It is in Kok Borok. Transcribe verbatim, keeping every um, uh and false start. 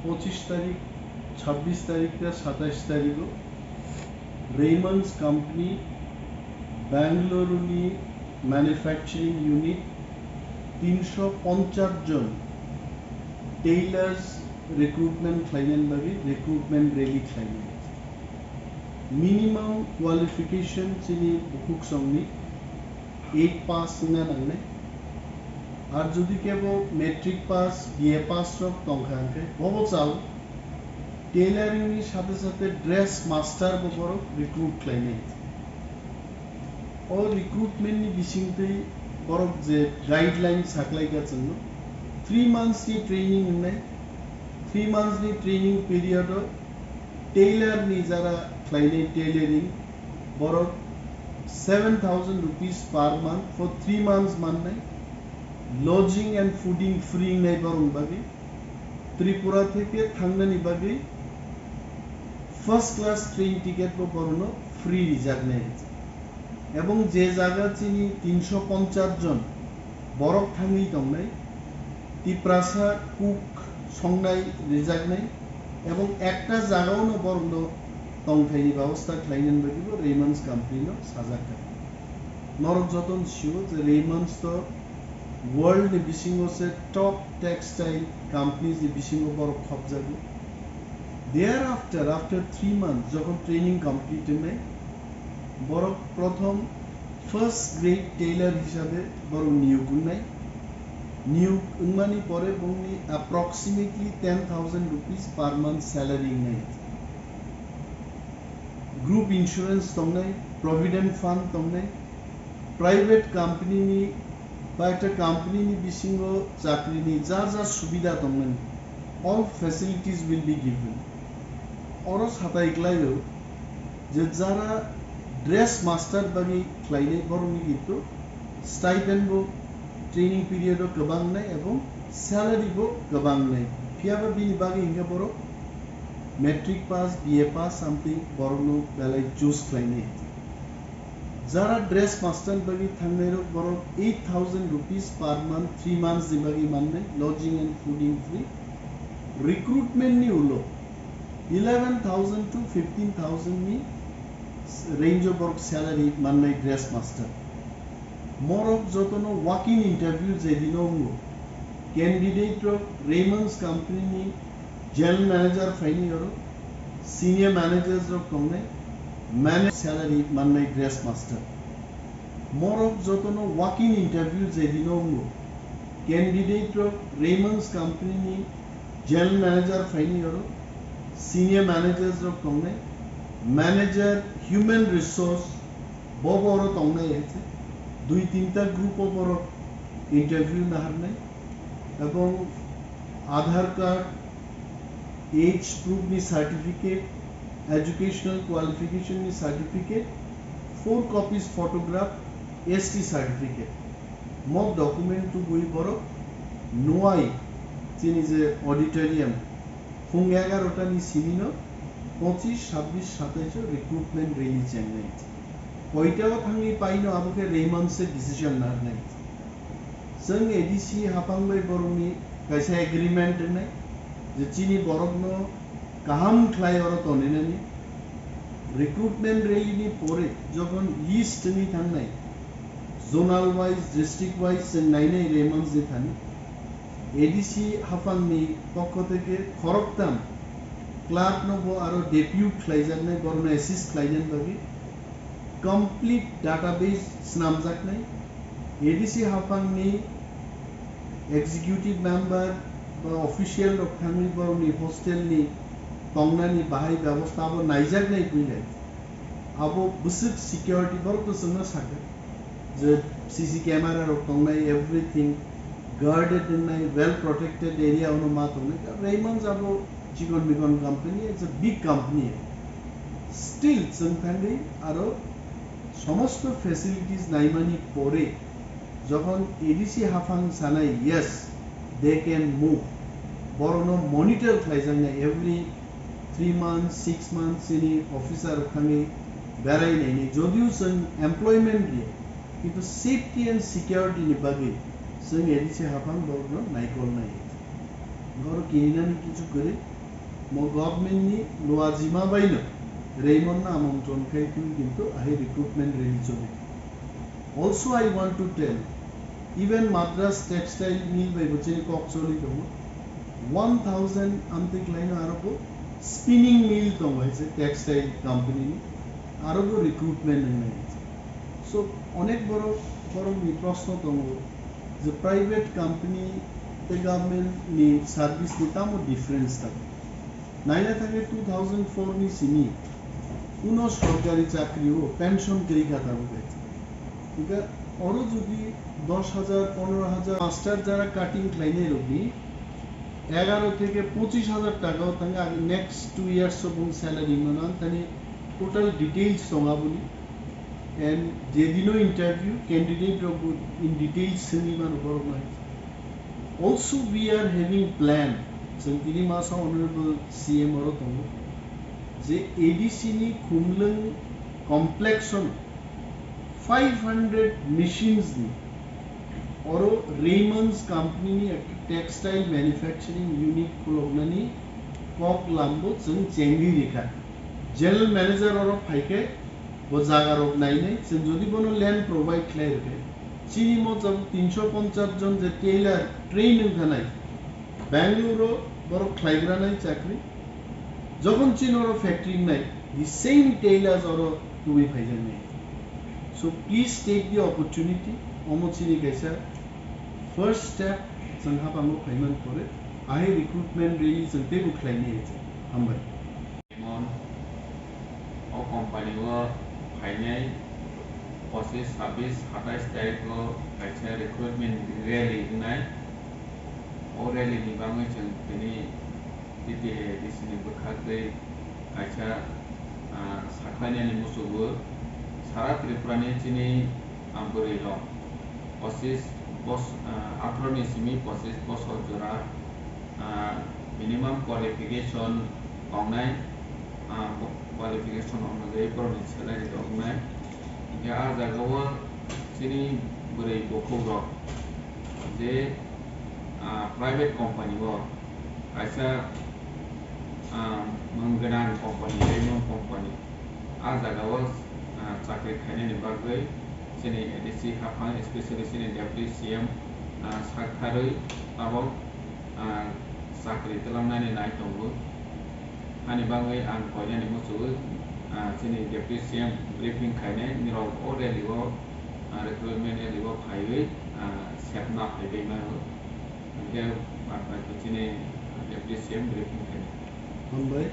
পঁচিশ তারিখ, ছাব্বিশ তারিখ তে সাতাইশ তারিখও রেইমন্ডস কোম্পানি বেঙ্গালুরুনি ম্যানুফ্যাকচারিং ইউনিট তিনশো পঞ্চাশ জন টেইলার্স রিক্রুটমেন্ট খাইলেন বাকি রিক্রুটমেন্ট র্যালি খাইলেন। মিনিমাম কোয়ালিফিকেশন চিনি বুকুক সংনি এইট পাস হইনা নাংনাই। আর যদি কেবল মেট্রিক পাস, বিএ পাস রক tongkha hwnkhe bobo chao tailoring ni সাথে সাথে dress master bo borok recruit khlainai. O recruitment ni bisingtwi borok je guideline saklaika chwngno, three months ni training wngnai. Three months ni training period o tailor ni jara khlainai tailoring, borok seven thousand rupees per month for three months mannai, lodging and fooding free wngnai borok bagwi. Tripura theke thangnani bagwi first class train ticket bo borokno free rijaknai. Ebong je jaga chini tinsho ponchas jon borok thangwi tongnai, Tiprasa cook songnai rijaknai, ebong ekta jagao no borokno tongthaini babosta khlainani bagwi bo Raymond's company no sajakha. Norok joto no sio je Raymond's to world ni bisingo se top textile companies ni bisingo borok khopjago. Thereafter, after three months, jokhon training complete wngnai, borok prothom first grade tailor hisabe borok niyok wngnai. Niyok wngmani pore bongni approximately ten thousand rupees per month salary wngnai. Group insurance tongnai, provident fund tongnai, private company ni ba ekta company ni bisingo chakri ni ja ja subida tongnai, all facilities will be given. Oro satai klaio je jara dress master bagwi khlainai borokni kintu stipend bo training period o kwbang nai ebong salary bo kwbang nai. Phiyaba bini bagwi hinkhe borok matric pass, B A pass something borokno belai choose khlainai. Jara dress master bagwi thangnairok borok eight thousand rupees per month, three months ni bagwi mannai, lodging and fooding free. Recruitment ni ulo eleven thousand to fifteen thousand ni range o borok salary mannai dress master. Morok jotono walk-in interview je dino wngo, candidate rok Raymond's company ni general manager phaini oro, senior managers rok tongnai, manage salary mannai dress master. Morok jotono walk-in interview je dino wngo, candidate rok Raymond's company ni general manager phaini oro, senior managers rok tongnai, manager human resource bobo oro tongnai hai se. Dui tinta group o borok interview naharnai ebong Aadhaar card, age proof ni certificate, educational qualification ni certificate, four copies photograph, S T certificate. Mok document tubui borok nuai chini je auditorium phung egarota ni simi no pochis, sabbish, satais o recruitment rally chengnai. Koita o thangwi paino abo khe Raymond's se decision narnai. Chwng A D C haphang bai borokni kaisa agreement wngnai je chini borokno kaham khlai oro toninani. Recruitment rally ni pore jokhon list wngwi thangnai, zonal wise, district wise chwng nainai Raymond's ni thani. A D C haphangni pokho theke khoroktham clerk no bo aro depute khlaijaknai, borokno assist khlainani bagwi complete database swnamjaknai. A D C haphangni executive member ba official rok thangwi borokni hostel ni tongnani bahai bebosta bo naijaknai builai. Abo bwswk security borok to chwngno sakha je C C camera rok tongnai, everything guarded wngnai, well protected area ono ma tongnai. Raymond's abo chikon mikon company, it's a big company. Still chwng thangwi aro somosto facilities naimani pore jokhon A D C haphang sanai, yes, they can move, borokno monitor khlaijaknai every three months, six months chini officer rok thangwi berai nainai, jodio chwng employment riya, kintu safety and security ni bagwi chwng A D C haphang borokno naikolnai. Oro kininani kichu kwrwi, mo government ni luajima baino Raymond no amantron khai phuru kintu ahi recruitment rally choli. Also, I want to tell, even Madras Textile Mill bai bo chini kok choli tongo. One thousand amtwi khlaino aro bo spinning mill tongo hai se textile company ni, aro bo recruitment wngnai hai se. So, onek borok, borok ni proshno tongo je private company tei government ni service ni tamo difference tongo. Naina thangwi two thousand four ni simi kuno sorkari chakri o pension kwrwi kha tabuk hai. Hingkhe oro jodi dos hajar, pondro hajar master jara cutting khlainai rokni egaro theke pochish hajar taka o thangwi agi next two years o bung salary mano, thani total details tongo aboni. And jedino interview candidate rok bo in details swngwi mano borok no hai. Also, we are having plan, chwng tini masa Honorable C M oro tongo, je A D C ni Khumlwng complex o five hundred machines ni oro Raymond's company ni ekta textile manufacturing unit khuloknani kok lambo chwng chengwi rikha. General manager oro phaikhe bo jaga rok nainai, chwng jodi bono land provide khlai rwkhe, chini mo tabuk tinsho ponchash jon je tailor train wngkha nai, Bangalore o borok khlaigra nai chakri, jokhon chini oro factory wngnai, the same tailors oro tubui phaijak nai. So please take the opportunity, omo chini kaisa first step, chwng hapango phaiman pore, ahi recruitment rally chwng teibo khlainai hai chwng. Hambai. Mon o company o phainai pochis, sabis, satais tarikh o kaisa recruitment rally wngnai. O rally ni bagwi chwng tini T T A D C ni bwkhak twi kaisa, ah, sakhlainani muchungo. Sara Tripura ni chini, ah, bwrwi rok pochis bos-, ah, atharo ni simi pochis bosor jora, ah, minimum qualification tongnai, ah, bo-, qualification onujai borokni salary rok wngnai. Hinkhe ah jagao chini bwrwi bukhuk rok je, ah, private company o kaisa, ah, mung gwnang company, Raymond company, ah jagao, ah, chakri khainani bagwi chini A D C haphang, especially chini Deputy C M, ah, sak tharwi abo, ah, chakri twlangnani nai tongo. Ani bagwi ang koinani muchungo, ah, chini Deputy C M briefing khainai, nirok o rally o, ah, recruitment rally o phaiwi, ah, sepna phaibai mano. Hinkhe bad baki chini Deputy C M briefing khainai. Hambai,